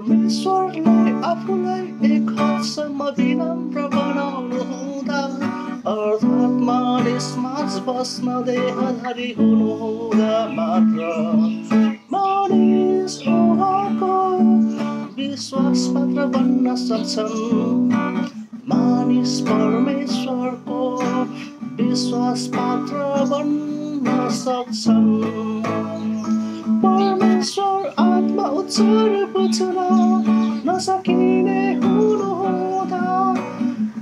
परमेश्वरले आफूलाई एक हदसम्म विनम्र बनाउनु हुँदा अर्थात् मानिसमाझ बस्न देहधारी हुनु हुँदा मात्र मानिस उहाँको विश्वास पात्र बन्न सक्छन्। मानिस परमेश्वरको विश्वास पात्र बन्न सक्छन्। परमेश्वर आत्मा उच्चार बुझ्न नसकिने हुनुहुँदा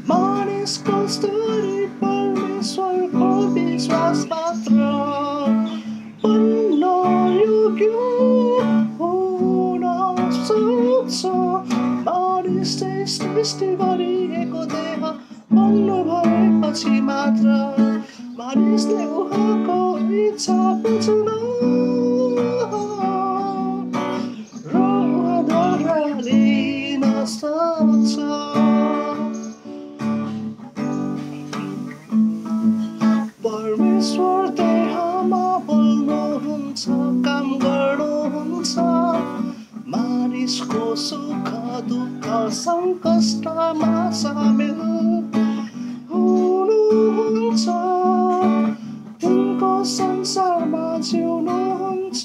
मानिस कस्तरी परमेश्वरको विश्वास पात्र बन्न योग्य हुन सक्छ। मानिसले सृष्टि गरिएको देह बन्नु भएपछि मात्र मानिसले उहाँको इच्छा बुझ्न र उहाँद्वारा लिन सक्छ। परमेश्वर देहमा बोल्नुहुन्छ, काम गर्नुहुन्छ, मानिसको सुख दुःख सङ्कष्टमा सामेल हुनुहुन्छ, उनको संसारमा जिउनुहुन्छ,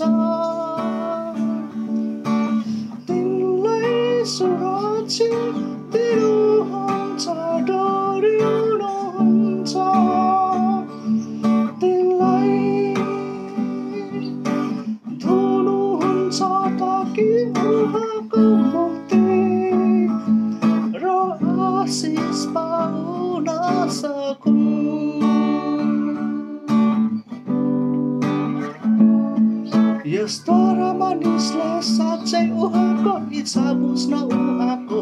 तिनलाई सुरक्षित दिनुहुन्छ, डोर्याउनुहुन्छ, तिनलाई धुनुहुन्छ ताकि उहाँको मुक्ति र आशिष पाउन सकुन्। यसद्वारा मानिसले साँच्चै उहाँको इच्छा बुझ्न उहाँको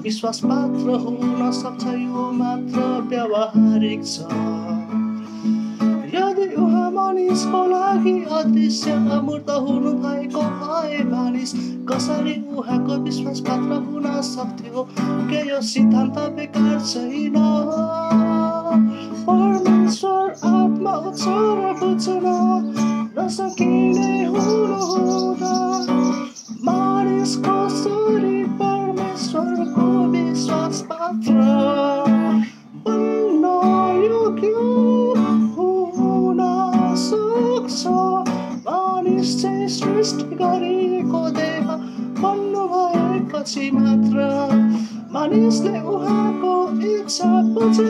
विश्वास पात्र हुन सक्छ। यो मात्र व्यावहारिक छ। यदि उहाँ मानिसको लागि अदृश्य अमूर्त हुनु भएको भए मानिस कसरी उहाँको विश्वास पात्र हुन सक्थ्यो? के यो सिद्धान्त बेकार छैन? परमेश्वर आत्मा उच्चार बुझ्न नसकिने हुनुहुँदा मानिस कसरी परमेश्वरको विश्वास पात्र बन्न योग्य हुन सक्छ? मानिस चाहिँ सृष्टि गरिएको देह बन्नु भएपछि मात्र मानिसले उहाँको इच्छा बुझ्न